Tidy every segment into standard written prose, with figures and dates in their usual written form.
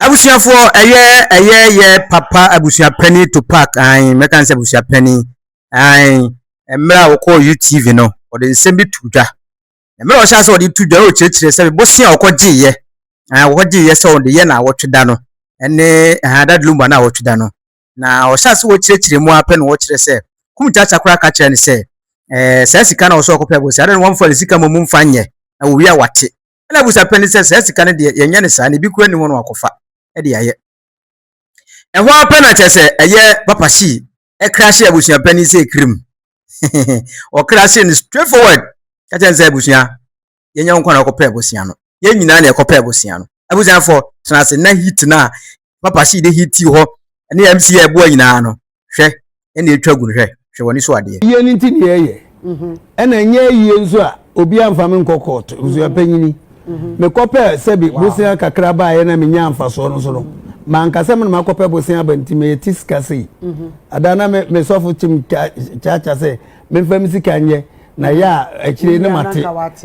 Abusuafoɔ, ɛyɛ ɛyɛ yɛ papa abusuapɛni Tupac ae, mɛka sɛ abusuapɛni ae, mmerɛ a wɔkɔɔ UTV no, ɔde nsɛm bi to dwa. Mmerɛ a ɔhyɛ sɛ ɔde to dwa na ɔkyerɛkyerɛ sɛ bosea a ɔkɔgyeeɛ ae, wɔkɔgyeeɛ sɛ ɔde yɛ na awɔtwe da no ɛne Daddy Lumba na awɔtwe da no, na ɔhyɛ sɛ wɔkyerɛkyerɛ mu apɛ na wɔkyerɛ sɛ Kumchacha koraa ka kyerɛ no sɛ saa sika na ɔsɛ ɔkɔpɛ bosea ade no, wɔmfa ne sika mmom mfa nyɛ na wɔwie a wate. Ɛna abusuapɛni sɛ saa sika no deɛ, yɛnyɛ ne saa na ebi kura ni hɔ no wakɔfa ɛde ayɛ ɛhɔ apɛ. Na kyerɛ sɛ ɛyɛ Papa Shee ɛkra hyɛ abusuapɛni sɛ ekirim ɔkra hyɛ no straight forward, ka kyerɛ sɛ abusua, yɛnyɛ nkwa na ɔkɔpɛ abusua no, yɛn nyinaa na ɛkɔpɛ abusua no. Abusuafoɔ, tena ase na heat na Papa Shee de heat hɔ ɛne MC ɛboa nyinaa no, hwɛ ɛna etwa gu no. Hwɛ, hwɛ w'ani so adeɛ. Yie no nti ne yɛyɛ, ɛna nyɛ yie nso a obi amfa me nkɔ court. Abusua panyini, mekɔpɛ sɛbi bosea kakra baayɛ na menya mfasoɔ no so no, mankasa me na makɔpɛ bosea aba, nti meyɛ ti sika sei ada na me sɔfo kyim kyaakya sɛ memfa me sika nyɛ na yɛ a akyire ne mate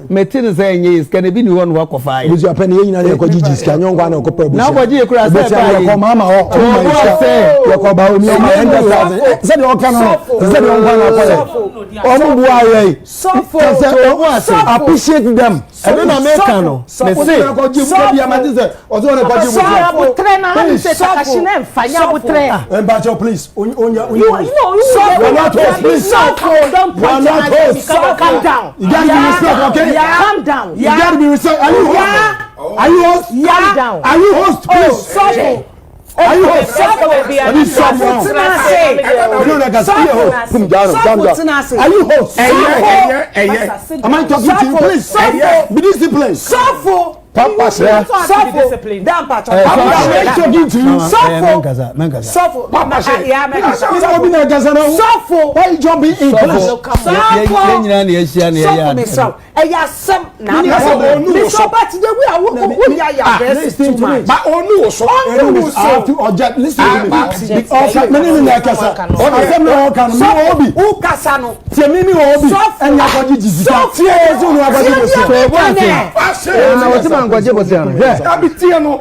mete no sɛ ɛnyɛ yɛ sika no ebi ni hɔ no wakɔfa ayɛ. Abusua pɛ ne yɛn nyinaa yɛkɔ gyigyi sika nyɛ nkwa na ɔkɔpɛ abusua. Na wokɔgye yɛ kura sɛ ɛbaa yi yɛkɔ maama hɔ, ɔmo ma yɛ sika, yɛkɔ ba omi ɔmo 100,000 sɛdeɛ ɔka no, sɛdeɛ ɔnkwa na akɔyɛ ɔmo bu ayɛ yi kasɛ appreciate them. Ɛno na meka no, mese kɔgye buka bi ama ti sɛ ɔsɛ ɔne kɔgye buka. Abotrɛ na ha sɛ Takashi na nfa nya abotrɛ. Mpakyɛw, please, onya onya. You know you You are not host, please. Don't You are not host. Calm down. You gotta be respect, okay? Calm down. You gotta be respect. Are you host? Are you host? Calm down. Are you host, please? Sɔfo. Are you host? Are you soft? Tena You know that can see host. Pum down, down, down. Are you host? Ɛyɛ, ɛyɛ. Am I talking to you, please? Be disciplined. Sɔfo. Papa sɛ. Sɔfo. Dampa. Am I talking to you? Sɔfo. Menkasa, menkasa. Sɔfo. Papa sɛ. Ya mɛnkasa. Mr. Obi na kasa na. Sɔfo. Why you jumping in, please? Yɛn nyinaa na yɛahyia na yɛyɛ Sɔfo ade. mesrɛ, ɛyɛ asɛm na Mini problem. mesrɛ, but the way a wo wo yɛ ayɛ aggressive Listen too to me. much. Ba onu wo so. Ɔnu wo I have so. to object. Listen to me. Object. Ɔka mene ne na kasa. Asɛm na ɔka no, mi wɔ obi. Wo kasa no. Tie mi, mi wɔ obi. Sɔfo. Ɛnya akɔgye gyi sika. Sɔfo. Tie yɛ sɛ ɔnu akɔgye bosia. Sɛ ɔbɔ ase Ase. na wɔte ma nkɔgye bosea no, hwɛ. Dabi, tie no.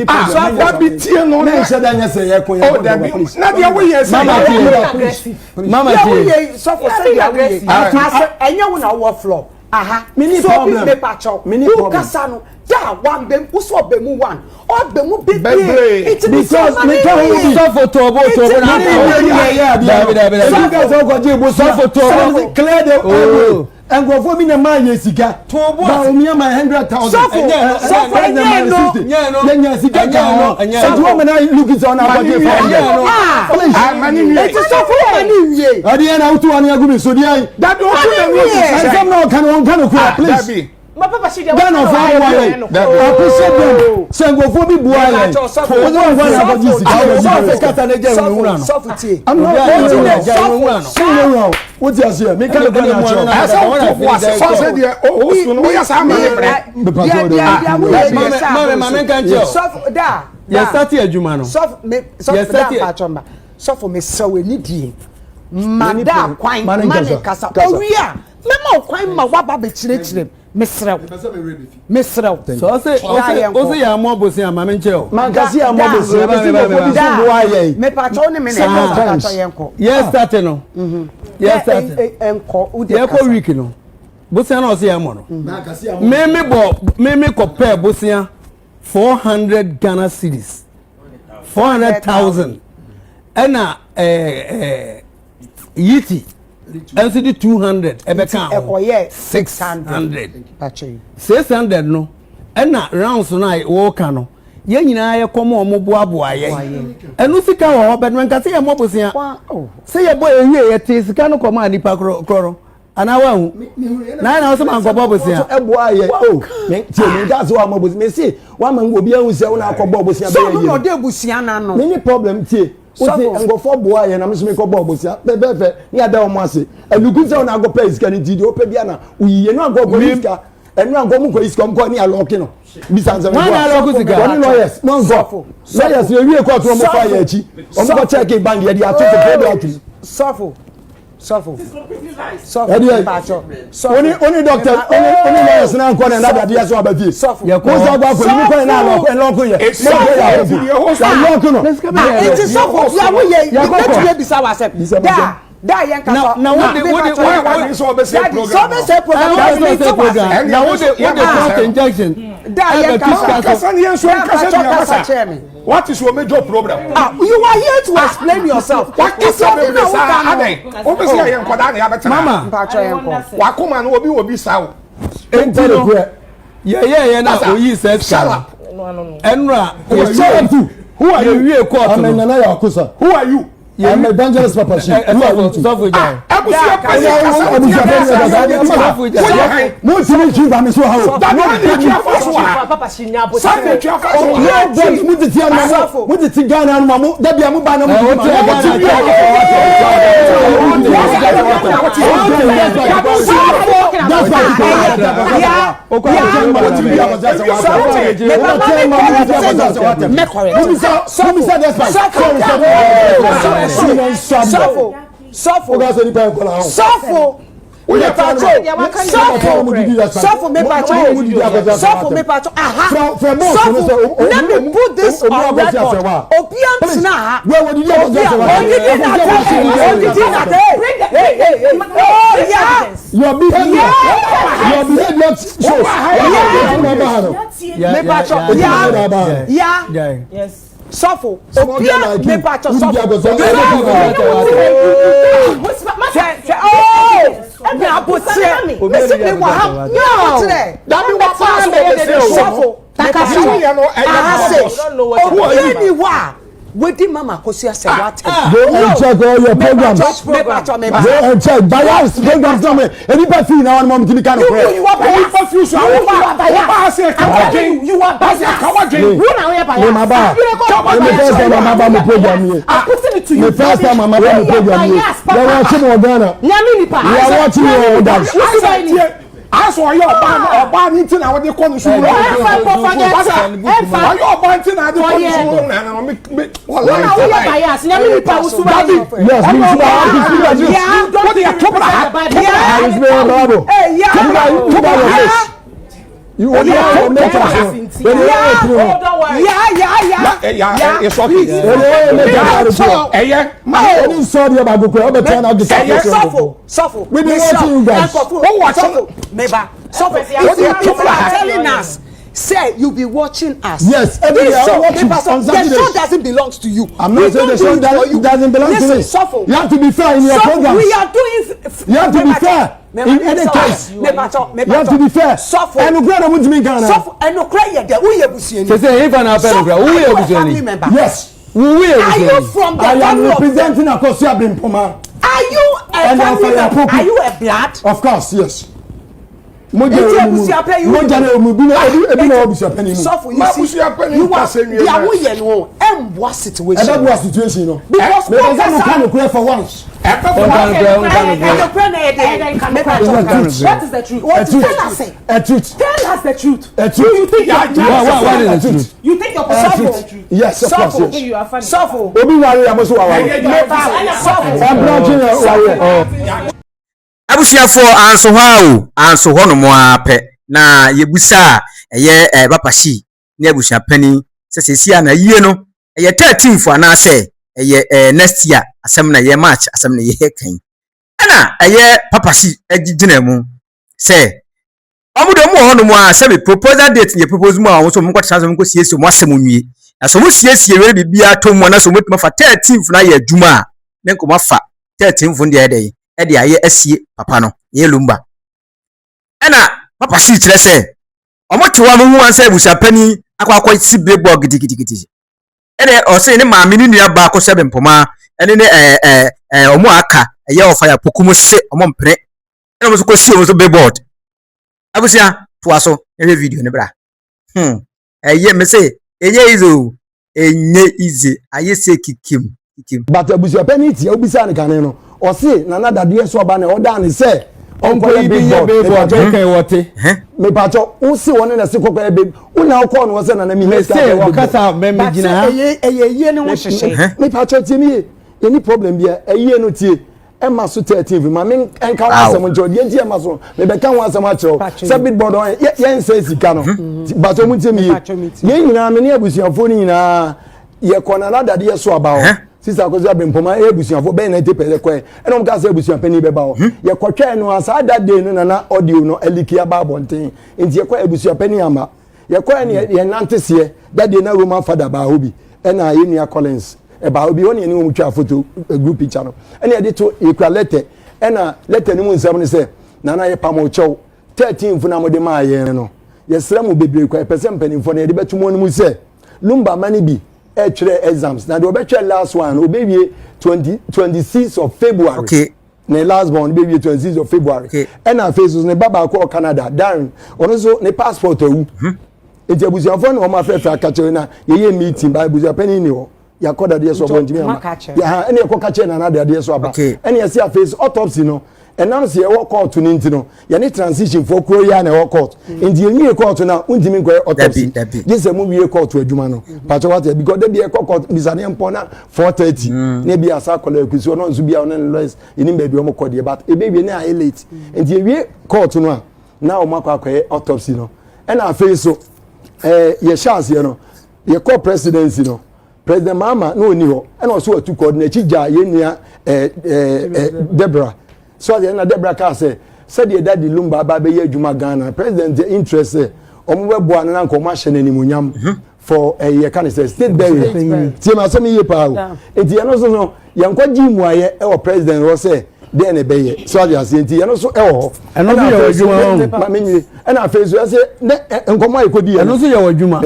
Ah, dabi, tie no. Ne nhyɛ da nyɛ sɛ yɛ ko yɛ Oh, ko dabi. please. Na deɛ woyɛ sɛ. Mama tie, mama Yɛ wo tie. yɛ sɔfo sɛ yɛ wo yɛ asɛ ɛnyɛ wo na wɔ floor aha. Mini so obi problem. mepa kyɛw, Mini wo problem. kasa no da wa bɛm wo sɛ ɔbɛ mu one, ɔbɛ mu bebree. Bebree. Nti mi sɛ Because ɔma ne me ka ho wie. bi. Sɔfo, tɔɔbo, tɔɔbo na Mene ne yɛ yɛ adeɛ. Dabi, dabi, dabi. Ebi ka sɛ ɔkɔgye bosia. Sɔfo, tɔɔbo. Clear the Oh. airway. Nkurɔfoɔ bi na maa yɛ sika. Tɔɔbo Ba ase. omi ama 100,000. Sɔfo, sɔfo, ɛnyɛ no. Nyɛ no. Yɛnya sika Ɛnyɛ ka no, ho. ɛnyɛ no. Nti wɔn na look sɛ ɔna akɔgye 500. Ɛnyɛ no. Ah. Please. Ah, mani wie. Eti sɔfo, ma ne wie. Ɛdi yɛn na wotu wani agu mi so di yɛn. Dabi, o tu na Mani mi wie. Nsɛm na ɔka no, ɔnka no kura, please. Dabi. Ghana fo aboa yɛn, appreciate them sɛ nkurɔfoɔ bi boa yɛn. Wọ́n sọ wọn na akɔgye sika, akɔgye Sɔfo sika. kasa ne gya nwura no. Sɔfo, tie. I'm not Obi a going yɛ to. gya nwura no. Sɛ nwura o, o ti aseɛ, mi ka ne kɔ na akyerɛ. Ɛsɛ o to bo ase. Sɔsɛ deɛ o o sun no woyɛ saa ama ne brɛ. Mame, mame, mame nka nkyɛn o. Sɔfo da. Yɛ start adwuma no. Sɔfo me sɔfo Yɛ da start- mpatsɔ mba, sɔfo, me sɛ wɔ ni die ma da kwan Ma ma ne ne nkasa. kasa. Kasa. Owie a, mɛma wo kwan ma waba bɛkyerɛkyerɛ m, mesrɛ wo, mesrɛ wo. Sɛ ɔsɛ ɔsɛ ɔsɛ yɛ amɔ bosea, mame nkyɛn o. Mankasi a mo bɛ se, Da, bɛ si nkurɔfoɔ bi so boa yɛn. Mepatɔ wo ne me na Several ɛkasa times. patɔ yɛn kɔ. Yɛ start no, yɛ start. Nkɔ wo de Yɛ kasa. kɔ week no, bosea na ɔsɛ yɛ amɔ no, mímí bɔ mímí kɔ pɛɛ bosea 400 Ghana cedis, 400,000, ɛna yiti ɛnso de 200 ɛbɛka ho. Ɛkɔyɛ 600. Patɔ yi. 600 no, ɛna rounds no a wɔreka no, yɛn nyinaa yɛ kɔm a wɔn boaboa yɛn. Ɛno sika wɔ hɔ bɛtɛ nka sɛ yɛ mmɔ bosea Wa oh. sɛ yɛbɔ ewie, yɛte sika no kɔm a nipa korɔ korɔ no anaa wahu na yɛn na wɔsɛ ma nkɔbɔ bosea. Ɛboa yɛ o, tie mi, nka sɛ wama bosia, mɛ se wama nko obi ahu sɛ wona akɔbɔ bosia. Sɛ ɔno bɛyɛ na yie. ɔde abusua n'ano. Mi ni problem, tie, wote? Sɔfo. Nkɔfɔ boa yɛ na mi nso mi kɔ bɔ bosia pɛpɛɛpɛ ne yɛ da wɔn ase. Ɛnuku sɛ wɔn akɔ pɛ sika ne ti deɛ ɔpɛ bia na oyiye no akɔ kɔ yi sika ɛnu ankɔ mu kɔ yi sika ɔmu kɔ ne alɔɔki no bisa nsɛm. Wɔn na alɔɔki sika? Wɔne lawyers mo nkɔ lawyers ewie kɔɔto, wɔn fa yɛ akyi, wɔn kɔ check bank yɛ de ato so pɛ de ato. Sɔfo. Sɔfo. Sɔfo. Ɛdeɛ Mpatsɔ. Sɔfo. Oni oni doctor oni oni lawyers na nkɔ na ɛna dadeɛ so aba fie. Sɔfo. Mo nsa akɔ akɔ yi kɔ na ɛlɔko ɛlɔko yɛ. Sɔfo. Yɛ lɔko no. Ah, nti sɔfo yà wò yɛ yɛtumi ebisa wa sɛm. Da da yɛn kasa. Na wo de wo de wo de sɛ ɔbɛsɛ program. Sɛ ɔbɛsɛ program. Ɛwɔ sɛ ɔbɛsɛ program. Na wo de wo de court injection. Da yɛn kasa. Kasa ni yɛn nso nkasa Da ni kasa yɛn kyerɛ mi. What is your major problem? Ah, you are here to explain yourself. Wakasa bebree saa adɛn? Wobɛsi ayɛ nkɔdaa na yɛabɛtena. Mama. Mpatsɔ yɛn kɔ. Wakoma no obi wɔ bi sa o. Enti no yɛyɛ yɛn na oyi sɛ sika no ɛnura yɛwie Who are you? yɛwie court I'm no. Nana Yakusa. Who are you? I'm evangelist Papa Shi. Who are you? Sɔfo gya. Abusua panyin kasa Abusua tia panyin kasa kasa tia tia. Woyɛ hɛn. Mo ti mi twi ba mi so ha o. Dabi wɔn na etua fa so ha. Saa na etua fa so ha. No but mo ti ti anuma mo mo ti ti Ghana anuma mo dabi a mo ba na mo ti ti ma mo. That's why. Sɔfo. Sɔfo. Sɔfo. Mepatro. Sɔfo. Sɔfo mepatro. Sɔfo mepatro. Aha. Sɔfo. Let me put this on record. Obia ntena ha. Obia. Odidi na te. Odidi na te. Hey hey hey. Oh yeah. Your behavior, your behavior shows. Yeah. Mepatro. Yeah. Yeah. Yes. Sɔfo. Obia mepatro. Sɔfo. Sɛ oh. Nyabotrɛ. Mesi mi wɔ ha. Nyabotrɛ. Dabi wa fa so wɔ bɛsɛ o. Sɔfo. Takasi. Woyɛ no ɛyɛ Ahase. bɔbɔ. Obia ni hɔ a wedi mama Akosua sɛ wate. Go and check all your programs. Mepatro mepatro. Go and check bias programs na mo enipa fi na wọn mo ti mi ka no You you korɛ. are biased. Nipa fi so You awo you are ba biased. ba se I'm kawa telling you, dwen. you are Ba se biased. kawa dwen. Me me ma ba me first time ma ba mo program ye. I'm putting it to you. Me first time ma ba mo program ye. Yẹ wọ́n ti mo Ghana. Nyame nipa. We are watching you all that. Asɛ ɔyɛ ɔbaa no ɔbaa ne ti na wɔde kɔ ne so wura. Ɛnfa nkɔfɔ Pasa Ɛnfa. ɔyɛ ɔbaa nti na ade kɔ ne so wura na na me me Wo na woyɛ bias. Nyame nipa wo suba Dabi. Yes, me too. I can see that you. Wode yɛ tobra ha. I is me Bible. Hey, yeah. Tuba your face. You only have to make us. Yeah. Oh, don't worry. Yeah, yeah, yeah. Yeah, it's okay. Ɛyɛ ma Ẹni sọ di ọba gbogbo ọbẹ tí wọn náà di Ẹyẹ. Sɔfo, sɔfo. We been watching you guys. Who watching? Sɔfo, meba. Sɔfo, What if do you you people are telling us, say you be watching us. Yes, every This day I show, watch you Meba, on the Saturdays. show doesn't belong to you. I'm We not saying don't the do show it for doesn't, you. doesn't belong Listen, to me. Sɔfo. You have to be fair in your Sɔfo, programs. we are doing. You have to be fair in any case. You have to be fair. Sɔfo. Ẹnu kúrẹ́ na mo ti mi Ghana. Sɔfo, ɛnukurɛ yɛ dɛ, woyɛ busuani. Sese efa na apɛ nukura wo Sɔfo, yɛ are you a busuani. family member? Yes. Wo yɛ Are you busuani. from the I am family of? representing Akosua Brimpoma. Are you a And family Alpha member? Yapoku. Are you a blood? Of course, yes. Mo jẹ Eti emu mu. abusuapɛ yi Mo jẹ emu bi na ebi ebi na abusuapɛ ni mu. Sɔfo, Ma you see, abusuapɛ ni you are nkasa nwie deɛ na. woyɛ no ɛmboa situation. Ɛbɛ bu a situation no. Because Mɛ bɛ sɛ mo wo ka no korɛ for once. Ɛbɛ Nka fɔ nukurɛ nka nukurɛ. Ɛnukurɛ na yɛ dɛ. What is the truth? What A truth. Tell us. A truth. Tell us the truth. A truth. You think Yeah, you're yeah. What is the truth? You think you're A truth. truth. Yes, of course, Sɔfo. yes. You are funny. Sɔfo. Obi wari ya mo so wa wari. Sɔfo. Ɛbúrọ̀ kí ni wari. Abusuafoɔ anso hɔ a o anso hɔ nom ara pɛ na yɛbusa a ɛyɛ ɛɛ Papa Shi ne abusuapanin sɛ sɛsi a na yie no ɛyɛ 13th anaasɛ ɛyɛ ɛɛ next year asɛm na ɛyɛ March asɛm na yɛyɛ kan ɛna ɛyɛ Papa Shi gyina mu sɛ ɔmo de ɔmo wɔ hɔnom a sɛbi proposal date yɛ propose mu a ɔmo nso ɔmo nkɔtena so ɔmo nkɔ siesie ɔmo asɛm nwie na sɛ ɔmo siesie wie biribiara tɔ mu a na sɛ ɔmo tuma fa 13th na ayɛ adwuma a ne nkɔmɔ afa 13th no deɛ ɛdɛ ɛde ayɛ asie papa no ɛyɛ Lumba. Ɛna Papa Shi kyerɛ sɛ ɔmo te hɔ a ɔmo hu ansa abusuapanin akɔ akɔ si billboard gidigidigidi ɛna ɔsɛ ne maame ne nua baako sɛ mpoma ɛne ne ɛɛ ɛɛ ɛɛ ɔmo a aka ɛyɛ ɔfa yɛ apoku se ɔmo mpere ɛna ɔmo nso kɔ si ɔmo nso billboard. Abusua, toa so ɛhwɛ video ne bra. Ɛyɛ me se ɛnyɛ easy o, ɛnyɛ easy, ayɛ sɛ kikim kikim. But abusuapɛni tia obisa ne kane no ɔse nana dadeɛ so ɔba na ɔda ne sɛ Ɔnkɔ yi bi yɛ billboard bɛkɛn wɔte. Mepatɔ wosi wɔne na se kɔkɔ yɛ big wona wokɔɔ no wɔ sɛ nana mi Mɛ se wɔkasa mɛ mi gyina ha. Ɛyɛ yie ne ho hyehyɛ. Mepatɔ tie mi ye yɛni problem bia ɛyie no tie. Ɛma so 13 fi ma me nka ho asɛm nkyerɛ deɛ nti ɛma so mebɛka ho asɛm akyerɛ wo sɛ billboard ɔyɛ yɛnsɛ sika no mhm. batɔ mu ntie me yie yɛn nyinaa me ne abusuafoɔ no nyinaa yɛkɔ nana dadeɛ so aba hɔ sisa akɔsi abempɔma ɛyɛ abusuafoɔ bɛyɛ 90 percent kɔɛ ɛna wɔn ka sɛ abusuapanin bɛba hɔ mhm. yɛkɔtwɛn no a saa that day no nana audio no aliki aba abɔnten nti yɛkɔ abusuapanin ama Yɛkɔɛ ne yɛ nante seɛ that day na Roman father baa hɔ bi ɛna yɛ nua Collins ɛbaa hɔ bi hɔ ne yɛne wɔn twaa photo eh, group picture no ɛna yɛde to yɛkura letter ɛna letter no mu nsɛm no sɛ nana yɛ pam ɔkyɛw 13 fo na mode maa yɛn no yɛsrɛ mo bebree kwa yɛpɛ sɛ mpanimfoɔ no yɛde bɛto mo anim sɛ lumba ma no bi ɛtwerɛ exams na deɛ ɔbɛtwerɛ last one no ɔbɛwie 20 26 of February okay. ne last born bɛ wie 26 of February ɛna afei so ne ba baako wɔ Canada Darren ɔno nso ne passport awu hmm. nti abusuafoɔ na wɔn afɛɛfɛ akakyere na yɛyɛ meeting ba abusuapanin ni hɔ yɛakɔ dadeɛ so ɔbɔ ntumi ama yɛha ɛna yɛkɔ kakyere nana dadeɛ so aba ɛna yɛsi afei so autopsy no ɛnam sɛ yɛwɔ court no nti no yɛne transition foɔ kuro yi a na ɛwɔ court hmm. nti yɛnwie court no a wontumi nkɔyɛ autopsy gye sɛ mo wie court adwuma no hmm. pakyɛ wate because da bi ɛkɔ court bisane mpɔ na 4:30 mm. na ebi asa akɔla ekusi ɔno nso bi a ɔne ne lawyers yɛnim baabi wɔn kɔ deɛ but ebe wie ne ayɛ late mm. nti ewie court no a na wɔn akɔ akɔyɛ autopsy no ɛna afei so ɛɛ yɛhyɛ aseɛ no yɛkɔ presidency no president mahama na ɔni hɔ ɛna ɔso atu kɔ n'akyi gya yɛn nua ɛɛ ɛɛ debra so adeɛ na debra kaa sɛ sɛdeɛ dadi lumba aba abɛyɛ adwuma ghana president interest sɛ wɔn bɛboa no na nka wɔn ahyɛ no animuonyam. Mhm. for ɛyɛ eh, yɛka ne sɛ state burial tie ma asɛm yie paa o nti yɛn nso no yɛn kɔ gye mmuayɛ ɛwɔ president hɔ sɛ dɛn na ɛbɛyɛ so ade aseɛ nti yɛn nso ɛwɔ hɔ. Ɛno nso yɛ w'adwuma o. Maame nwie ɛna afei nso ɛsɛ ne nkɔmɔ a yɛkɔ di yɛn. Ɛno nso yɛ w'adwuma.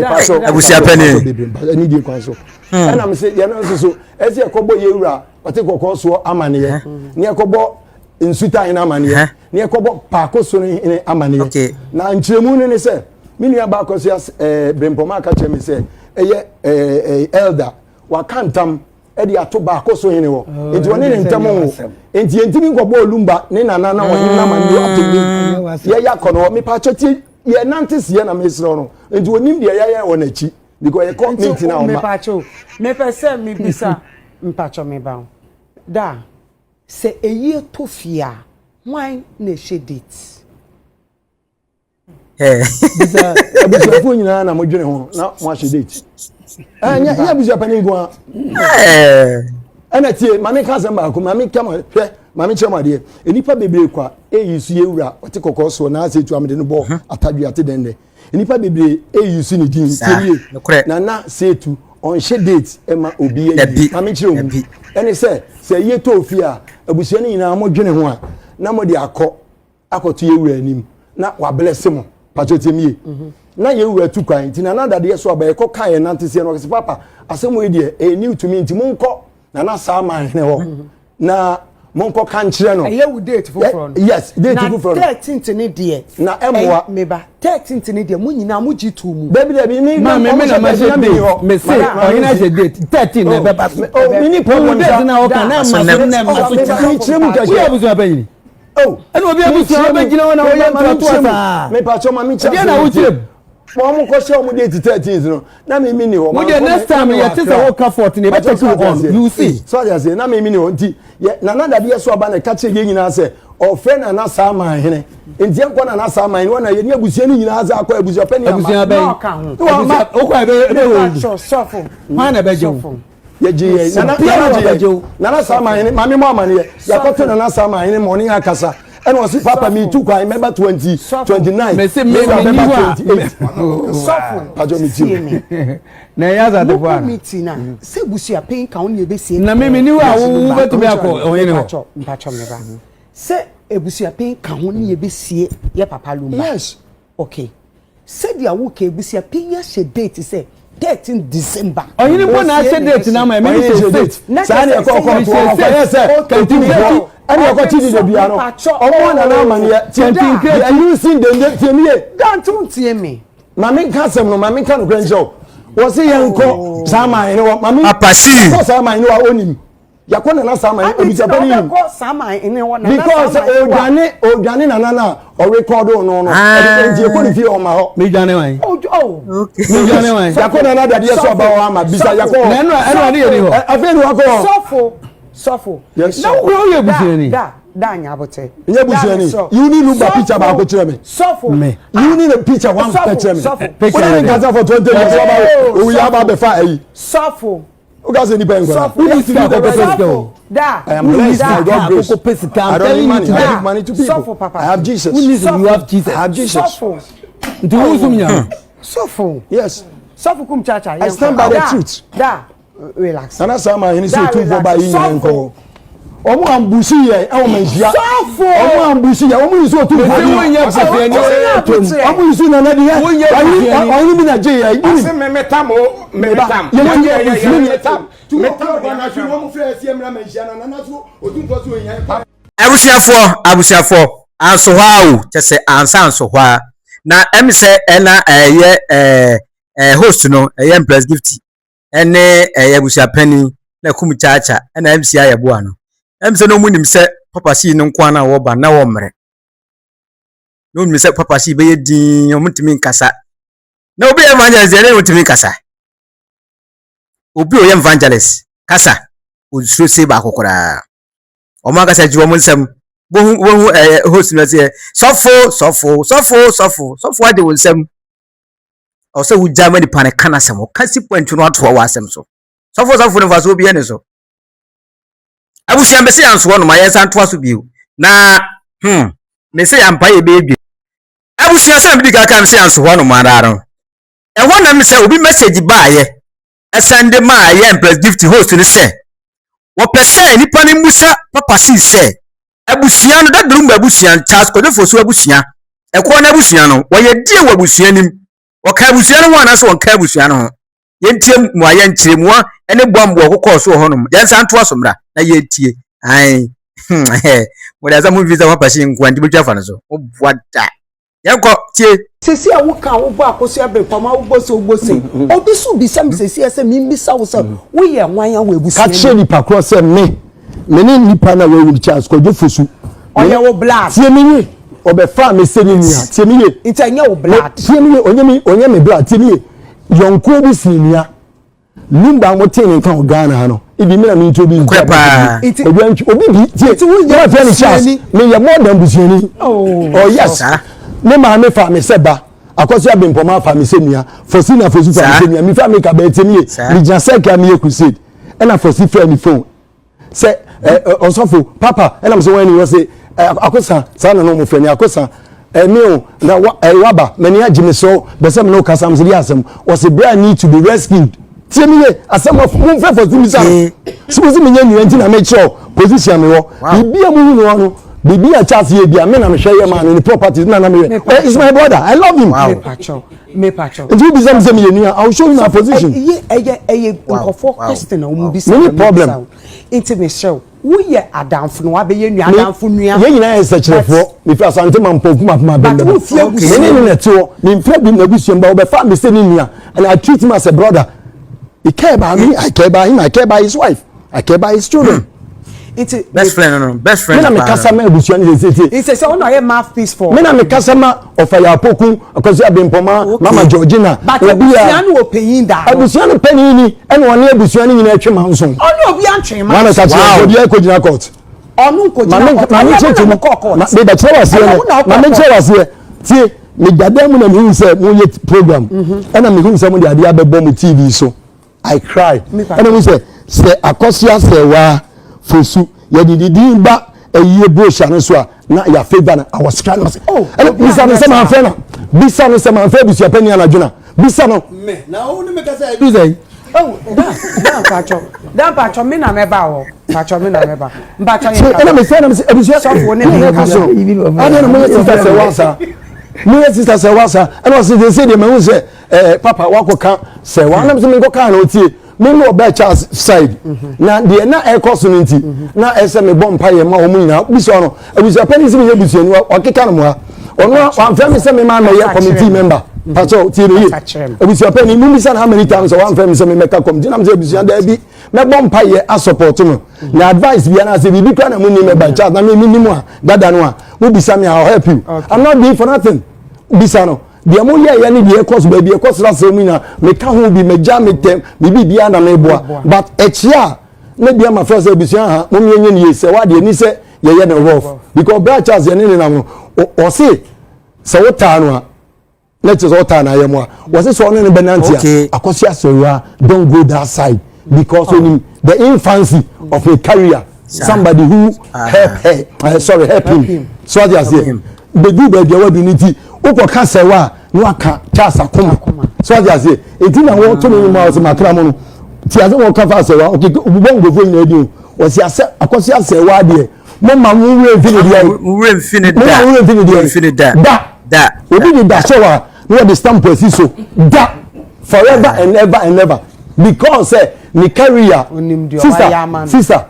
Abusua panyin. Ɛni die kwan so. Hmm. Ɛna mi sɛ yɛn nso so ɛsɛ yɛkɔbɔ yɛ wura ɔte kɔkɔɔ soɔ amaneɛ ne yɛkɔbɔ nsuta hene amaneɛ ne yɛkɔbɔ paako so hene amaneɛ na nkyerɛmu no ne sɛ me nua baako so ɛɛ eh, brempɔma aka kyerɛ me sɛ ɛyɛ ɛɛ eh, eh, elder waka ntam ɛde ato baako so hene hɔ oh, nti ɔne ne ntam ho nti yɛntumi nkɔbɔ olumba ne nana na ɔhene nama ne ato mi yɛyɛ akɔ no hɔ mepa akyɛ tie yɛ nante seɛ na mesrɛ no nti onim deɛ yɛyɛ wɔ n'akyi because yɛkɔ meeting a ɔma. Mepakyɛw mepɛ sɛ mebisa mpakyɛw meba wo da sɛ eyie tɔ fie a hwan na ɛhyɛ date. Bisa abusuafoɔ nyinaa na modwene ho na moahyɛ date. Ɛnyɛ nyɛ abusua panin nko ara. Ɛna tie maame ka asɛm baako maame ka ma hwɛ maame kyerɛ mo adeɛ nnipa bebree kwa eyi so yɛ wura ɔte kɔkɔɔ soɔ na asɛ etu amede no bɔ mhm. atadwe ate dɛndɛ nnipa bebree eyi so ne din tie nie nana seetu ɔnhyɛ date ɛma obi yɛ yi maame kyerɛ mu ɛne sɛ sɛ yie tɔ ofie a abusua no nyinaa mo dwene ho a na mo de akɔ akɔto yɛ wura anim na wablɛse mo patro tie mi ye mhm. na yɛ wura tu kwan nti nana dadeɛ so aba yɛkɔ kan yɛ nante seɛ no ɔkɛse papa asɛm wei deɛ ɛyɛ new to me nti monkɔ nana saa man hene hɔ mhm. na monkɔ ka nkyerɛ no ɛyɛ wo date foforɔ no yes date foforɔ no na thirteenth ne deɛ na ɛmoa meba thirteenth ne deɛ mo nyinaa mo gye to mu dabi dabi mi ma mi mi na ma hyɛ date me se ɔhene ahyɛ date 13 na ɛbɛba so oh mi ni problem date na ɔka na ɛma so na ɛma so kyerɛ mu kɛkɛ woyɛ abusua panyin Oh, ɛna obi abusua bɛgyina hɔ na wɔyɛ ntoatoa saa. Mepatwɔ ma mekyɛ ɛdeɛ na wokyerɛ mu. Wɔn mo kɔhyɛ wɔn date 13 no na mi mi ni hɔ. Wo deɛ next time yɛte sɛ woka 14 yɛbɛ take you on you see. So ade aseɛ na mi mi ni hɔ nti yɛ nana dadeɛ so aba na ɛka kyerɛ yɛn nyinaa sɛ ɔfrɛ nana saa man hene nti yɛn kɔ nana saa man hene wɔn na yɛn ni abusua ni nyinaa sɛ akɔ abusua pɛ ni ama. Abusua bɛn abusua okɔ ɛbɛ ɛbɛ wɔ sɔfo hwan na ɛbɛgye wo. Yɛgye yɛ nana nana gye yɛ nana saa man hene maame mu amaneɛ yɛakɔto nana saa man hene ma ɔne yɛn akasa ɛna ɔsi papa mi tu kwan mɛba 29 mɛsɛ mɛ mɛba mɛ niwa 28 sɔfo pàjọ mi ti sie me na ɛyɛ asatefo mokɔ a meeting a sɛ busuapɛn ka wo ne yɛbɛsie Na me me ni hɔ a wo wobɛtumi akɔ ɔhene hɔ. mpakyɛ mpakyɛ me ba sɛ abusuapɛn ka ho ne yɛbɛsie yɛ papa lumba yes okay Sɛdeɛ woka abusua panyin ahyɛ date sɛ 13 December. Ɔhene mpo na ahyɛ date na ama ɛmi hyɛ date. Saa ne ɛkɔ kɔɔto hɔ ɔkɔyɛ sɛ kantinfoɔ ɛne ɛkɔ kyi dide dua no ɔmo nana amaneɛ Kantinkireti. yɛ using dende tie mi ye. Dante ntie me. Maame nka asɛm no maame nka nokorɛ nkyerɛ wo wɔsi yɛn nkɔ saa maa hene wɔ maame Apasi. kɔ saa maa hene wɔ onim. Yɛkɔ nana Saman Adi nti na abusuapɛni nim. wobɛkɔ Saman ne hɔ nana Because Saman hɔ a. odwane odwane nana na ɔrekɔdo no no. Ah. Nti yɛkɔ ne fie ɔma hɔ. Medwane wan? Oh, oh. Okay. Medwane wan? Yɛkɔ nana dadeɛ so ɔba hɔ ama bisa yɛkɔ hɔ. Na ɛno ɛno ade yɛ ni hɔ. Afei ni wakɔ hɔ. Sɔfo. Sɔfo. Yes. Na wo kura woyɛ busuani. Da da nya abote. Nyɛ busuani. You need Lumba picture baako kyerɛ me. Sɔfo. Me. You need a picture one kyerɛ me. Sɔfo. Picture. Wọ́n ní nkasa for 20 years. Wọ́n bá owu yà bá bẹ̀ fa ẹ̀yí. Sɔfo. O ka sẹ nipa yẹn nkɔla. Who needs to go pay sika o? Da. I am blessed by God grace. Koko pay sika. I I'm don't need telling you money. I today. give money to people. Sɔfo papa. I have Jesus. Who needs to you have Jesus? I have Jesus. Sɔfo. Nti wo sum nya. Sɔfo. Yes. Sɔfo kum chacha. I stand by the truth. Da. Relax. Nana Sama ahene sɛ Da, otumfoɔ ba yi nyina relax. nkɔ. Ɔmo ambusi yɛ ɛwɔ manhyia. Sɔfo. Ɔmo ambusi yɛ ɔmo yi sɛ otumfoɔ Mese di. wonyɛ busuani Ɔsɛ tom. Ɔmo yi sɛ nana di yɛ. Wonyɛ busuani. Ɔhene bi na gye yɛ. Ɔse me me tam o me me tam. Yɛ wonyɛ busuani. Me tam. Me tam. Abusuafoɔ, abusuafoɔ, anso hɔ a o, kyɛ sɛ ansa anso hɔ a. Na ɛm sɛ ɛna ɛyɛ host no, ɛyɛ Empress Gift, ɛne ɛyɛ abusuapanin na Kum Kyaakya, ɛna MC Ayɛboa no. Ɛm sɛ na ɔmo nim sɛ Papa Shee no nko ara na wɔba na wɔmmerɛ. Na ɔmo nim sɛ Papa Shee bɛyɛ dinn, ɔmo ntumi nkasa. Na obi yɛ evangelist deɛ, ne ɔntumi nkasa. Obi a ɔyɛ evangelist kasa, onsuro se baako koraa. Wɔn ankasa gye wɔn nsam. Wohu wohu ɛyɛ host no sɛ sɔfo sɔfo sɔfo sɔfo sɔfo agye wɔn nsam. Ɔsɛ wogya ma nipa no ka n'asɛm, ɔka si point no atoa wɔ asɛm so. Sɔfo sɔfo no mfasoɔ biara ni so. Abusua mbɛsɛ yɛn nsoɔ no ma yɛn nsa ntoa so bio. Na mese yɛn mpa yɛ bɛyɛ dwe. Abusua sɛ medi kaka mese yɛn nso hɔ nom ara no. Ɛhɔ nam sɛ obi message baayɛ ɛsan de maa ɛyɛ Empress Gift host no sɛ wɔpɛ sɛ nipa no mmusa Papa Cee sɛ abusua no Daddy Lumba abusua no Charles Kwadwo Fosu abusua ɛkoɔ no abusua no wɔyɛ die wɔ abusua nim wɔka abusua no ho anaasɛ wɔnka abusua no ho. Yɛntie mmuayɛ nkyerɛmua ne boamboa ɔkokɔɔ so wɔ hɔnom. Yɛnsan ntoa so mmra na yɛntie. Ae mode asɛm ho mfiri sɛ Papa Cee nkoa nti motwa afa no so. Moboa da. Yɛnkɔ tie. Sesi a woka a wobɔ akosua bere pam a wobɔ se wobɔ se obi so bisa me sesi a sɛ membisa wo sɛ woyɛ hwan a wɔ abusua Ka kyerɛ mu. nipa korɔ sɛ me me ne nipa na wawu no Charles Kwadwo Fosu. Ɔyɛ wo blood. Tie me yie ɔbɛfaa me sɛ ne nua tie me yie. Nti ɛnyɛ wo blood. Tie me yie ɔnyɛ me ɔnyɛ me blood tie me yie yɔnkoɔ bi sii nua. Lumba a wɔtee ne nka wɔ Ghana ha no, ebi me na me introduce Nokorɛ paa. Nti- Obi antwi obi bi tie. Nti woyɛ Wɔn afɛ ne Charles. busuani? Meyɛ more than busuani. Oh. Oh yes. Saa. Ne maame fa me sɛ ba. Akɔsi Abempɔma fa me sɛ nua. Fosi na Fosi fa me Saa. sɛ nua. Mefa me ka bɛɛ tie me ye. Saa. Megyina sɛ meyɛ crusade. Ɛna Fosi frɛ me phone. Sɛ ɛ ɛ ɔsɔfo papa ɛna mo sɛ wɔn ani wɔ se ɛ akosa saa na na wɔn frɛ me akosa ɛmi o na wa ɛ waba mɛni agye mi so bɛsɛ mi na ɔkasa mi sɛ di asɛm wɔsi bra I need to be rescued tie mi ye asɛm ɔfo mo nfɛ fɔ mi sa no sɛ mi nye nua nti na mi kyerɛw position mi wɔ biribi a mo hu no no biribi a Charles yɛ bi a mi na mi hwɛ yɛ maa no ne properties na na mi yɛ ɛ it's my brother, I love him. Mepakyɛw mepakyɛw. Nti wo bisa mi sɛ mi yɛ nua, I will show you my position. Ɛyɛ nkɔfoɔ question a wɔn bisa. Many na wɔn problem. bisa wo. Nti mehyɛ wo, woyɛ adamfo na wabɛyɛ nua adamfo nua. Yɛn nyinaa yɛ sɛkyerɛfoɔ mefi Asante Mampɔn kum apem But abɛn wo fie abusua mene ne na ɛte hɔ memfrɛ bi n'abusua mba wɔbɛfa me sɛ ne nua and I treat him as a brother. He care about me, I care about him, I care about his wife, I care about his children. Nti Best friend no, best friend Me na mekasa ma abusua no sɛ nti sɛ ɔno ayɛ mouthpiece for. Me na mekasa ma ɔfa yɛ apoku Akwasi Abempɔma, Mama Georgina. But obi a abusua no wɔ panyin da no. Abusua no panyin ni ɛna ɔne abusua no nyinaa twe ma nso. Ɔne obi antwe ma. Wɔn na ka kyerɛ obi akɔ gyina court. Ɔno nkɔ gyina court. Maame kyerɛ mu mebe kyerɛ waseɛ no maame kyerɛ waseɛ tie megya mu na mehu sɛ moyɛ program ɛna mehu sɛ mode adeɛ abɛbɔ mo TV so. I cry ɛna mehu sɛ Akɔsoa Sɛwaa Fosu yɛde ne din ba ɛyie brochure no so a na yɛ favour no. I was crying. Ɛna bisa no sɛ manfrɛ no, bisa no sɛ manfrɛ abusua panyin anadwo na bisa no. Me na wo ne me kasa edu sɛ. Oh, dan dan mpatsɔ dan mpatsɔ mi na mɛba wɔ mpatsɔ mi na mɛba mpatsɔ yɛn kasa. Ɛna mi sɛ ɛna mi sɛ abusua sɔfo ne mi kasa. Ɛna mo yɛ sister sɛ wasa mo yɛ sister sɛ wasa ɛna ɔsɛ sɛ sɛ deɛ mɛ n sɛ ɛɛ papa wakɔ ka sɛ wa ɛna mi sɛ mi nkɔ kaa na ɔtie mi ne ɔbɛ Charles side na deɛ na ɛkɔ so no nti na ɛsɛ mi bɔ mpa yɛ ma wɔn nyinaa bisa ɔno abusua panyin sɛ mi yɛ busuani wakeka no mu ha ɔno wamfrɛ mi sɛ mi maa mɛyɛ committee member pastor tie ne yie abusua panyin mu bisa no how many times wamfrɛ mi sɛ mi mɛka committee na mi sɛ abusua daabi mɛbɔ mpa yɛ asupport no na advice bi anaasɛ biribi kura na mu ni mɛba Charles na mi mi ni mu a dada no a mo bisa mi a, I will help you. I'm not doing for nothing. Bisa no deɛ mo yɛ yɛ ne deɛ ɛkɔ so baabi ɛkɔ so asɛm mu nyinaa meka ho bi mɛgya me tɛm me biribiara na meboa but ɛkyia a. Na bi ama fɛ sɛ abusua ha mo yɛnyɛ ne yie sɛ wadeɛ ni sɛ yɛyɛ no rough because bra Charles yɛne ne nam no ɔse sɛ wotaa no a na kyerɛ sɛ ɔtaa no ayɛ mu a wɔse sɛ ɔne no bɛnante a akɔsi asɔre don't go that side because oh. onim the infancy of a career somebody who ah. help her uh, sorry help him so ɔde aseɛ bedu baabi a wadu ne ti wokɔ ka sɛ wa na waka Charles akoma so ɔde aseɛ eti na wɔto ne nnwom a ɔsɛ makra mu no ti ase wɔn ka fa asɛ wa ɔkè obubɔ nkurɔfoɔ nyinaa di o wɔsi asɛ akɔsi asɛ wa deɛ mo ma mo wura nfi ne deɛ mo wura nfi ne da mo ma wura nfi ne deɛ nfi ne da da obi de da hyɛ wa na wɔde stamp asi so da forever and ever and ever because ɛ eh, ne career sister sister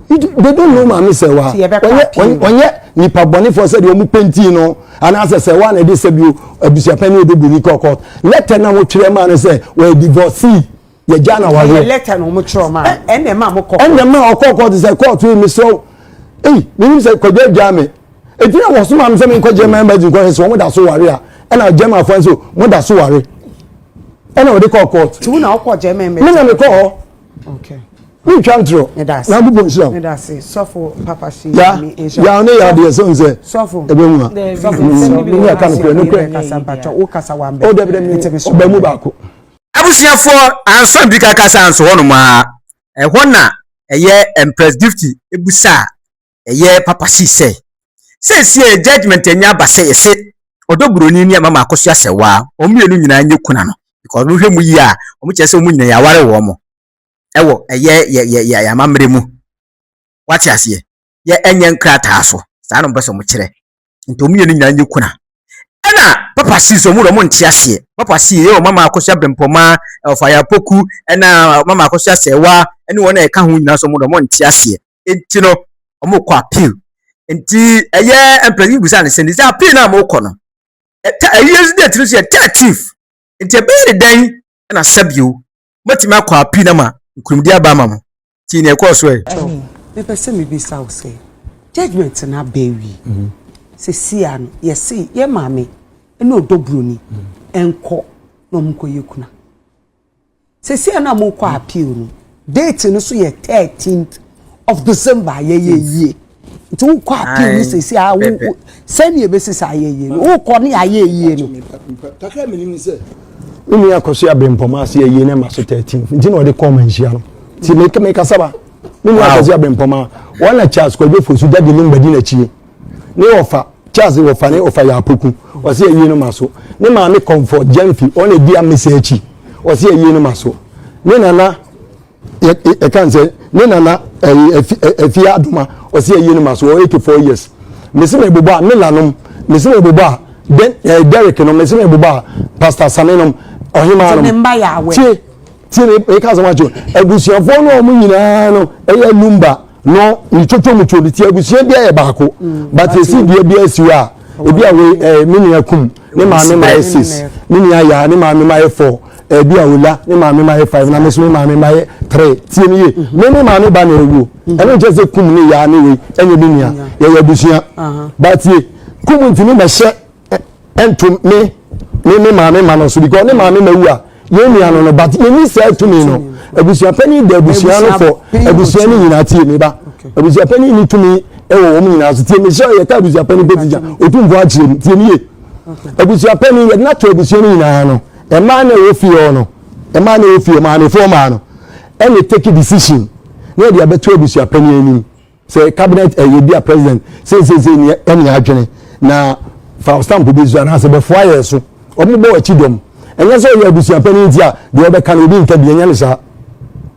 they don't know maame sɛ wa ɔnyɛ ɔnyɛ nipa bɔnefo sɛ deɛ ɔmo penti no anaasɛ sɛ wa na ɛde sɛ bio abusuapɛn ne ɔdɔ buroni kɔ court lɛtɛ na mo twerɛ maa no sɛ wɔyɛ divorcee yɛgya na wareɛ. Ɛyɛ lɛtɛ na wɔn twerɛ maa ɛna ɛma mo kɔ. Ɛna ɛma ɔkɔ court sɛ court yi mi srɛ eyi mi nim sɛ kwadwo agya mi eti na wɔso maa mi sɛ mi nkɔ German embassy nkɔ hɛ sɛ wɔn da so ware a ɛna German fo nso mo da so ware ɛna wɔde kɔ court. Tiwu na ɔkɔ German embassy. Mi na mi kɔ hɔ. Okay. Mi ntwa ntorɔ na abubu nhyira wo. Sɔfo papa si ya ya ne ya deɛ sɛ nsɛ sɔfo ebe mu a sɔfo mi ni aka nokorɛ nokorɛ kasa mpatwa wo kasa wa mbɛ o dɛbi dɛbi ɔbɛ mu baako. Abusuafoɔ anso mmirika kasa anso hɔnom ara, ɛhɔ na ɛyɛ Empress Gifty busaa ɛyɛ Papa Shee sɛ, Seesei judgement anya aba sɛ yɛse Ɔdɔ Buroni ne Mama Akosua Sewaa, wɔn mmienu nyinaa nyɛ kuna no, because wohwɛ mu yie a, wɔn kyerɛ sɛ wɔn nyinaa yɛaware wɔn ɛwɔ ɛyɛ yɛ yɛ yɛ amammerɛ mu. Wate aseɛ? Yɛ ɛnyɛ nkrataa so. Saa na wɔpɛ sɛ wɔkyerɛ. Nti wɔn mmienu nyinaa nyɛ kuna. Ɛna Papa Shee nso wɔn deɛ wɔn nte aseɛ. Papa Shee yɛ wɔn Mama Akosua Brempɔma, Ɔfaya Poku, ɛna Mama Akosua Sewaa, ɛne wɔn a ɛka ho nyinaa nso wɔn deɛ wɔn nte aseɛ. Nti no, wɔn kɔ appeal. Nti ɛyɛ mpanyin bisa ne sɛ, ne sɛ appeal no a wɔkɔ no, ɛta ɛyɛ nso date no so yɛ 13th. Nti ɛbɛyɛ ne dɛn ɛna sɛbio mɛtumi akɔ appeal no ama nkunimdi aba ama mo. Ti nea ɛkɔɔ so ɛ. Mepɛ sɛ mebisa wo sɛ judgement no aba awie mhm. sɛsi a no yɛse yɛ maame ne ɔdɔ buroni ɛnkɔ na ɔmo nkɔ yɛ kuna sɛsi a na mo kɔ appeal no date no so yɛ 13th of December yɛyɛ yie nti wokɔ appeal no sɛsi a wo sɛnea ebesi sɛ ayɛ yie no wokɔ ne ayɛ yie no. Kakra mi nim sɛ me nua akɔso abirempɔma ase ayie na ɛma so 13 nti na ɔde kɔɔ ma nhyia no nti meka meka saba me nua akɔso abirempɔma wɔn na Charles Kwadwo Fosu Daddy Lumba di n'akyi ne ɔfa Charles wɔfa ne ɔfa yɛ apoku ɔsi ayie no ma so ne maame Comfort Gyamfi wɔn na di amesa akyi ɔsi ayie no ma so ne nana yɛka sɛ ne nana ɛyi ɛfi adoma ɔsi ɛyi no ma so ɔyɛ 84 years mesi mi bobɔ a me nanom mesi mi bobɔ a den ɛɛ Derek nom mesi mi bobɔ a Pastor Sami nom ɔhemaa nom tie tie mi mi ka sɛ wɔn akyɛ abusuafoɔ no a wɔn nyinaa no ɛyɛ lumba no ne twotwo mu twotwo ti abusua bi ayɛ baako mm, but esi dua bi asi hɔ a ebi a wei ɛɛ me nua kum ne maame ma yɛ six ne nua yaa ne maame ma yɛ four ebi a ola ne maame ma yɛ five na me nso me maame ma yɛ three tie ne yie me me maame ba na ewuo mhm. ɛno nkyɛn sɛ kum ne yaa ne wei ɛnyɛ me nua yɛyɛ abusua but tie kum ntumi mɛhyɛ ɛnto me me me maame ma no so because ne maame ma wu a yɛn nua no no but yɛn ni saa tumi no abusua panyin da abusua no fɔ abusua no nyinaa tie me ba abusua panyin ni tumi ɛwɔ wɔn nyinaa so tie me sɛ yɛ ka abusua panyin pɛ ti gya otumfo akyerɛ mu tie me yie abusua panyin yɛ de n'ato abusua no nyinaa no mmaa na ɛwɔ fie hɔ no mmaa na ɛwɔ fie maamefoɔ mmaa no ɛna take decision na yɛde abɛto abusua panyin anim. Sɛ cabinet ɛyɛ bi a president seeseesei ne ɛne adwene na fa stamp bi so anaasɛ bɛfoa yɛ so wɔn bɔ akyi dɔm ɛnyɛ sɛ ɔyɛ abusuapanin nti a deɛ ɔbɛka no obi nka bi ɛnyɛ ne saa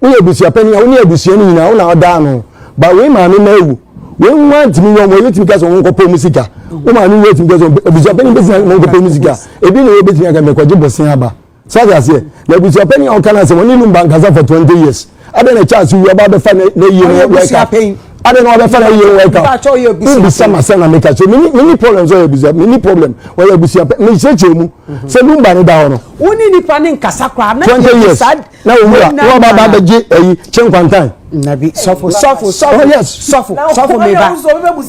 woyɛ abusuapanin a wo ne abusua no nyinaa wo na ɔdaa no ba wei maame ma awu wei nwa ntumi yɛ wɔn yɛtumi ka sɛ wɔn nkɔpɛ mu sika wo maame wei tumi ka sɛ abusuapanin bɛtumi wɔn nkɔpɛ mu sika ebi na wɔbɛtumi aka mɛkɔgye bɔsen aba So ate aseɛ? Na abusuapanin a ɔka no asɛm, ɔne Lumba nkasa for 20 years. Adɛn na Charles wu ɔba abɛfa n'ayie no wɛka? Adɛn na ɔbɛfa n'ayie no wɛka? Wobisa ma sɛ na meka kyerɛ meni meni problem sɛ ɔyɛ abusua meni problem ɔyɛ abusua mekyerɛkyerɛ mu mhm. sɛ Lumba ne da hɔ no. Wo ne nipa ne nkasa koraa na 20 years na owura na ɔba ba abɛgye ayi kyenkwantan. Nabi sɔfo sɔfo sɔfo oh, yes. sɔfo sɔfo meba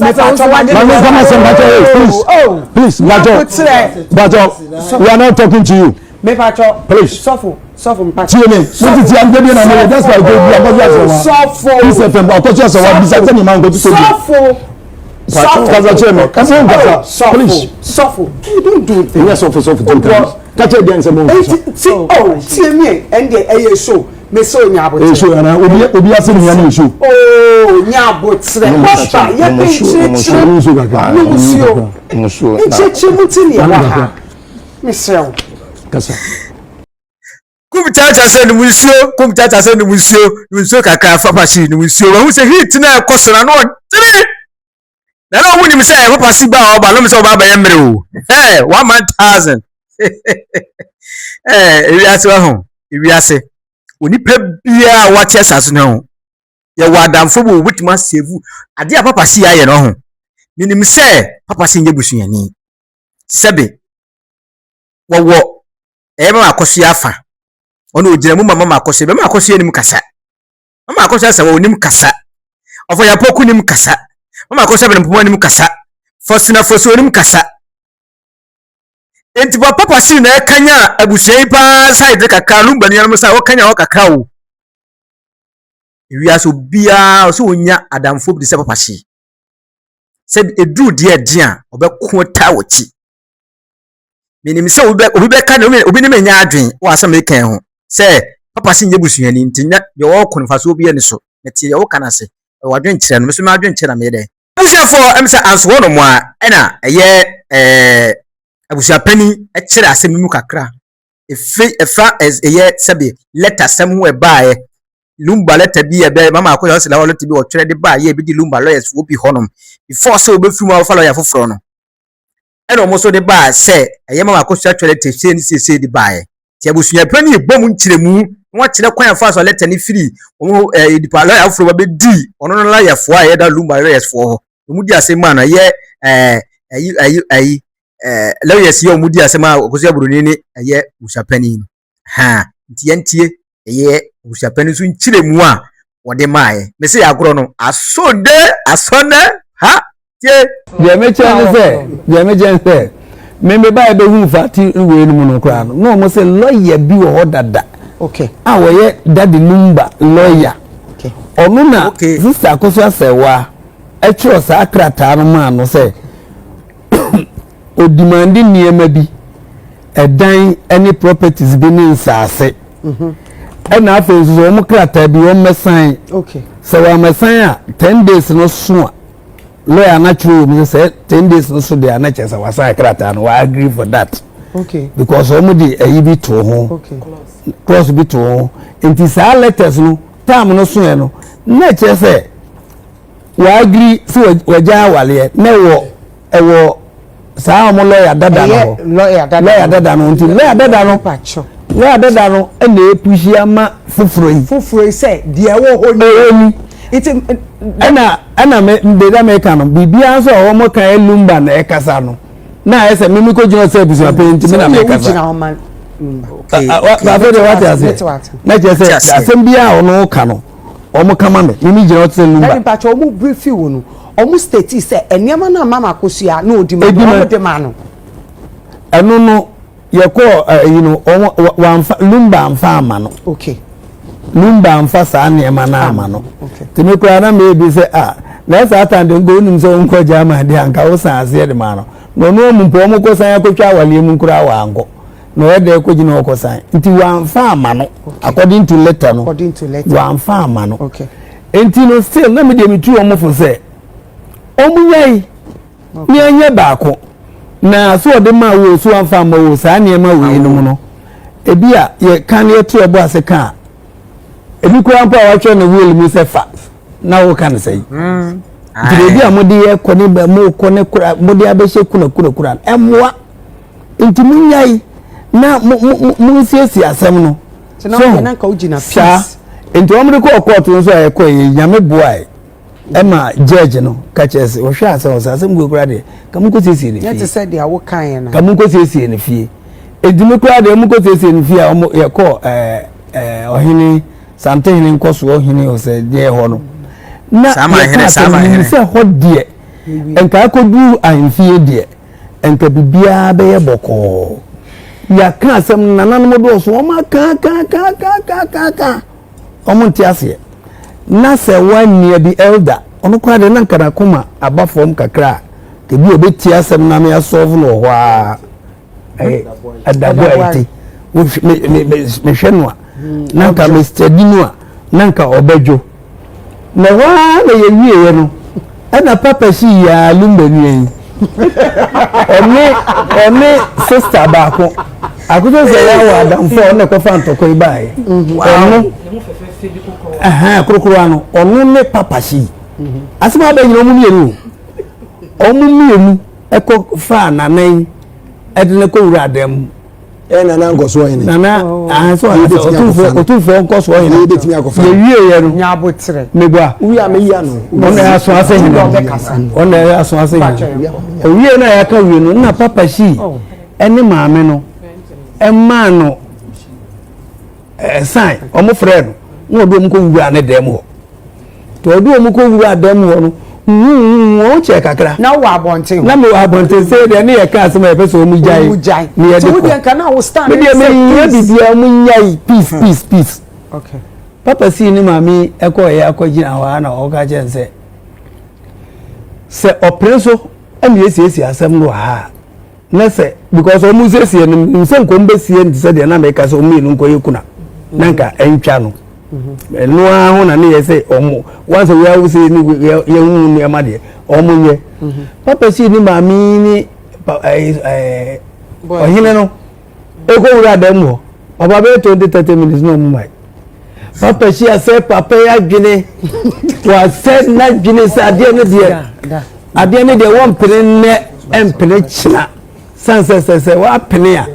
meba sɔfo adi mi. Mami kama sɛ mpatsɔ hey please oh. please mpatsɔ mpatsɔ we are not talking to you. Mepatsɔ please sɔfo. Sɔfo mpa. Tie me, mo titi ankɔ bi na mo yɛ that's why go bi akɔto asɛ wa. Sɔfo. Peace FM akɔto asɛ wa bisa sɛ ne ma nkɔto sɛ bi. Sɔfo. Sɔfo. Kasa kyerɛ me, kasa nkasa. Please. Sɔfo. You don't do this. Ɛnyɛ sɔfo sɔfo ti nka. Kakyɛ deɛ nsɛm ɔnkasa. Ti oh tie mi ɛndeɛ ɛyɛ show. Me sɛ onya abotrɛ. Ɛyɛ show ana obi obi ase ne hia ne show. Oh nya abotrɛ. Papa yɛ bɛ nkyerɛkyerɛ. Nmusuo Nmusuo. Nkyerɛkyerɛ mu ti ne ɛwɔ ha. Mesrɛ wo. Kasa. Kum kyakya sɛ nom nsuo, kum kyakya sɛ nom nsuo, nom nsuo kakra fa pasi nom nsuo. Wahu sɛ heat na ɛkɔ so na no ɔdene. Na na ɔmo nim sɛ ɛfɔ pasi ba a ɔba no sɛ ɔba abɛyɛ mmerɛ o. Hey, 1000. Eh, ewiase wa ho, ewiase. Onipa biara a wate asase no ho. Yɛwɔ adamfo bi wobɛtumi asɛvu. Adeɛ a papa si ayɛ no ho. Menim sɛ papa si nyɛ busuani. Sɛbe wɔwɔ ɛyɛ mama akɔsoɛ afa. Ɔno ogyina mu ma mama akɔsoɛ. Bɛma akɔsoɛ nim kasa. Mama akɔsoɛ sɛ wɔn nim kasa. Ɔfɔ yapɔku nim kasa. Mama akɔsoɛ bɛn nim kasa. Fɔsina fɔsuo nim kasa. Nti papa pasi na ɛkanya abusua yi paa side kakra lumba nuanom sa wɔkanya hɔ kakra o. Ewiase obiara ɔsɛ onya adamfo bi te sɛ papa si. Sɛ eduru deɛ ɛden a ɔbɛko taa wɔ akyi. Menim sɛ obi bɛ obi bɛka ne obi ne me nyɛ adwen wɔ asɛm meka yi ho sɛ papa si nyɛ busuani nti nya deɛ ɔɔko no mfasoɔ biara ni so. Mete deɛ woka no ase. Ɛwɔ adwenkyerɛ no me nso m'adwenkyerɛ na meyɛ dɛ. Abusuafoɔ ɛm sɛ anso hɔ nom a ɛna ɛyɛ ɛɛ abusuapanin kyerɛ asɛm no mu kakra efe ɛfa ɛyɛ sɛbi lɛta sɛm ho ɛbaeɛ lumba lɛta bi ɛbɛ mama akɔyɛ ɔsɛ lɛta bi ɔtwerɛ de baeɛ ebi di lumba lawyers foɔ bi hɔ nom before sɛ obɛfiri mu afa lawyer foforɔ no ɛna wɔn nso de baa sɛ ɛyɛ mama akɔsua twerɛ lɛta sei ne seesei de baeɛ nti abusuapanin bɔ mu nkyerɛmu na wɔakyerɛ kwan afa so lɛta no firi wɔn hɔ ɛɛ nipa lɔya foforɔ ba bɛdi ɔno no lɔyafoɔ a ɛyɛ da lumba lawyers foɔ hɔ wɔn di asɛm a no ɛyɛ ɛɛ ɛyi ɛyi ɛyi ɛɛ lawyers yi a wɔn di asɛm a ɔkɔsua buroni ne ɛyɛ abusuapanin no ha nti yɛntie ɛyɛ abusuapanin nso nkyerɛmu a wɔde maaeɛ mese yɛ agorɔ no aso de asɔ nɛ ha tie. Deɛ mekyɛ ne sɛ deɛ mekyɛ ne sɛ me me ba bɛhu fati wei no mu no koraa no na wɔn sɛ lɔya bi wɔ hɔ dada okay. a wɔyɛ Daddy Lumba lɔya okay. Ɔno na okay. Sista Akosua Sɛwa ɛtwerɛ saa krataa no maa no sɛ odimande nneɛma bi ɛdan ne properties bi ne nsaase ɛna afei nso sɛ wɔn krataa bi wɔn mɛsan sɛ wɔn mɛsan a 10 days no so a lawyer no atwerɛ wɔ mu sɛ sɛ 10 days no so deɛ a na kyerɛ sɛ wasan krataa no wa agree for that because wɔn de ɛyi bi to ho clause bi to ho nti saa letters no time no so yɛ no na kyerɛ sɛ wa agree sɛ wagya awaleɛ na ɛwɔ ɛwɔ saa wɔn lawyer dada no hɔ lawyer dada no nti lawyer dada no ɛna epush ama foforɔ yi. Foforɔ yi sɛ deɛ ɛwɔ hɔ ni. Ɛwɔ ni. Nti ɛna me mbeda me ka no biribiara nso a wɔn ka yɛ Lumba na ɛkasa no na ayɛ sɛ mímí ko gyina sɛ abusua panyin nti mi na mi kasa. Afei de wate ase na kyerɛ sɛ asɛm biara a ɔno ka no wɔn kama mi mímí gyina ɔte sɛ Lumba. Ɛni mpatsɛ wɔn brief wo no wɔn state sɛ nneɛma no a mama akosua na odi ma no wɔn de ma no. Ɛno no yɛkɔ ɛyi no wɔn wɔnfa Lumba anfa ama no. Lumba anfa saa nneɛma no ama no tèmi koraa na mɛ ebi sɛ a na ɛsɛ atan de nko onim sɛ nkɔ German de anka wosan aseɛ de ma no na ɔno ɔmu mpo ɔmo kɔ san akɔtwa awaleɛ mu koraa wankɔ na ɔyɛ dɛ kɔ gyina ɔkɔ san nti wanfa ama no according to letter no wanfa ama no nti no still na mi deɛ mi tu ɔmo fo sɛ ɔmo nyae ne ɛnyɛ baako na so ɔde ma wo so wanfa ama wo saa nneɛma wei no mu no ebi a yɛ kan yɛ to ɛbɔ ase kan ebi koraa mpo a watwerɛ ne will mu sɛ fa na woka ne sɛ yi nti beebi a mode yɛ kɔ ne bɛ mo kɔ ne kora mode abɛhyɛ kuna kuna kuna ɛmoa nti mo nyae na mo mo mo nsiesie asɛm no so saa nti wɔn de kɔɔ kɔɔto nso a yɛkɔ yɛ Nyame boa yɛ ɛma judge no ka kyerɛ sɛ ɔhwɛ asɛm ɔsɛ asɛm gu kora deɛ ka mo nkɔ siesie ne fie yɛ te sɛ deɛ awo kan yɛ na ka mo nkɔ siesie ne fie edi mi kora deɛ mo nkɔ siesie ne fie a wɔn yɛkɔ ɛɛ ɛɛ ɔhene santehene nkɔsoɔ hene ɔsɛ deɛ hɔ no na yɛka asɛm no sɛ hɔ deɛ nka akɔduru ahemfie deɛ nka biribiara bɛyɛ bɔkɔɔ. Yɛaka asɛm no nananom dɔɔso wɔn aka aka aka aka aka aka aka wɔn nte aseɛ. Na sɛ wɔanua bi elder ɔno koraa deɛ na nka n'akoma aba fam kakra a ebi ɔbɛtie asɛm no ama yɛasɔlve no wɔ hɔ ara. Ɛda bɔ a ɛte mehwɛ no a na nka mestadi no a na nka ɔbɛdwo. Na ɛhɔ ara na yɛwieɛ no, ɛna papa si yaa lumba nua yi. Ɔne ɔne sista baako. Akoto sɛ yɛawɔ adamfo a ɔno na ɛkɔfa ntɔkwa yi baeɛ. Ɔno ɛhɛn korokorowa no ɔno ne papa si. Asɛm aba nyina ɔmo mmienu o. Ɔmo mmienu ɛkɔ faa nana yi ɛde no kɔ wura dan mu. ɛ nana nkɔsoɔ hene. Nana ahanso ɔtumfoɔ ɔtumfoɔ nkɔsoɔ hene. Yɛ betumi akɔfa. Yɛ wie yɛ no. Nyabotrɛ. Meboa. Wuyi a meyi ano. Ɔna yɛ aso ase hene. Ɔna yɛ aso ase hene. Owie na yɛaka wie no na papa si ɛne maame no ɛmaa no ɛsan ɔmo frɛ no na ɔde ɔmo kɔ wura ne dɛm hɔ. Nti ɔde wɔn kɔ wura dan mu hɔ no, huhuhuhu, wɔn kyɛɛ kakra. Na wɔ abɔnten hɔ. Na mewɔ abɔnten sɛ deɛ ne yɛ ka asɛm a yɛpɛ sɛ wɔn gyae. Wɔn gyae. Ne yɛde kɔ. Nti nka na wo stand. Me deɛ me nyɛ biribiara wɔn nyae peace hmm. peace peace. Okay. Papa sii ne maame ɛkɔ yɛ akɔ gyina hɔ a na ɔka kyɛn sɛ sɛ ɔpere so ɛna esiesie asɛm no wɔ ha a. Na sɛ because wɔn siesie no nim sɛ nka wɔn bɛsie no te sɛ deɛ na meka sɛ wɔn mmienu nkɔyɛ kuna na nka ɛntwa no ɛno ara ho na ne yɛ sɛ wɔn wɔn sɛ wɔn awosɛ ne yɛn hu nneɛma deɛ wɔn nyɛ papa si ne maame ne ɛɛ ɛɛ ɔhene no ekɔ wura dan mu hɔ papa bɛyɛ 20 30 minutes na wɔn ma yi papa si asɛ papa yi adwene wasɛ n'adwene sɛ adeɛ no deɛ. Adeɛ no deɛ wɔmpene nnɛ mpene kyena san sɛ sɛ sɛ wɔapene a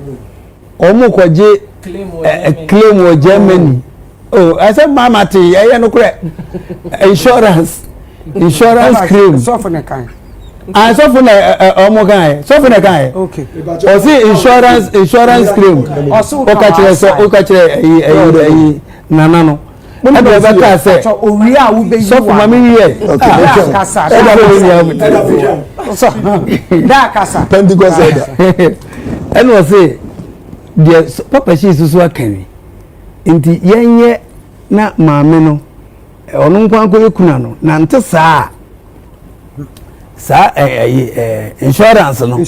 wɔn kɔgye claim wɔ Germany oh ɛsɛ mama te ɛyɛ no korɛ insurance insurance claim sɔfo na kan ah sɔfo na wɔn kan yɛ sɔfo na kan yɛ ɔsi insurance insurance claim ɔka kyerɛ sɛ ɔka kyerɛ ɛyi ɛyi ɛyi nana no. Ɛna ɔbɛka sɛ sɔfo ma me wiɛ ɛda bɛ wia Pentecost ɛda ɛna ɔse deɛ papa hyɛ susu aka ni nti yɛnyɛ na maame no ɔno nko akɔyɛ kuna no na nte saa saa ɛyi ɛɛ insurance no ne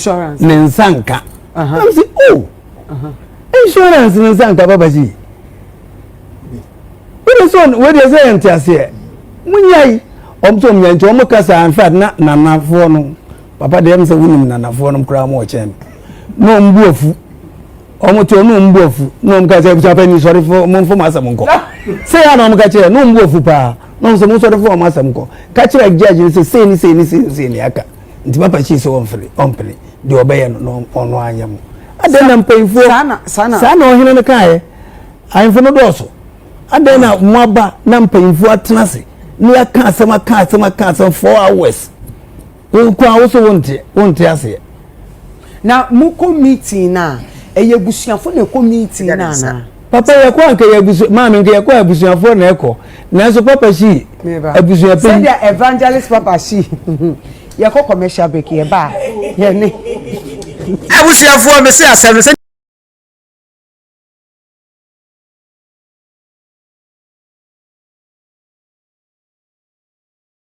nsa nka ɛna ɔse oh insurance ne nsa nka papa hyɛ. Wode sɛ wei deɛ sɛ yɛ nteaseɛ monyae ɔm sɛ ɔmnya nti ɔmo kasa in fact na nanafoɔ no papa deɛ ɛm sɛ wonim nanafoɔ no koraa mo ɔkyɛn me na ɔmo bu afu ɔmo te ɔno ɔmo bu afu na ɔmo ka sɛ abusua panyin sɔre fo mo nfo mo asɛm nkɔ sɛ yɛ na ɔmo ka kyerɛ na ɔmo bu afu paa na ɔmo sɛ mo sɔre fo ɔmo asɛm nkɔ ka kyerɛ judge no sɛ sei ne sei ne sei ne sei ne aka nti papa kyi sɛ ɔmfere ɔmpene deɛ ɔbɛyɛ no na ɔno anyɛ mo adɛn na mpanyinfoɔ saa na ɔhene no kaeɛ Ahemfo no dɔɔso. Adɛn na moaba na mpanyimfoɔ atena ase na yɛaka asɛm aka asɛm aka asɛm 4 hours? Wo nko a wo so wonte wonte aseɛ. Na mokɔ meeting no a, ɛyɛ abusuafo na ɛkɔ meeting no anaa? Papa yɛkɔ anka yɛ abusua maame nka yɛkɔ abusuafoɔ na ɛkɔ nanso papa si abusua panyin. Sɛdeɛ evangelist papa si yɛkɔ commercial break yɛba a yɛne. Abusuafoɔ mese asɛm no sɛ.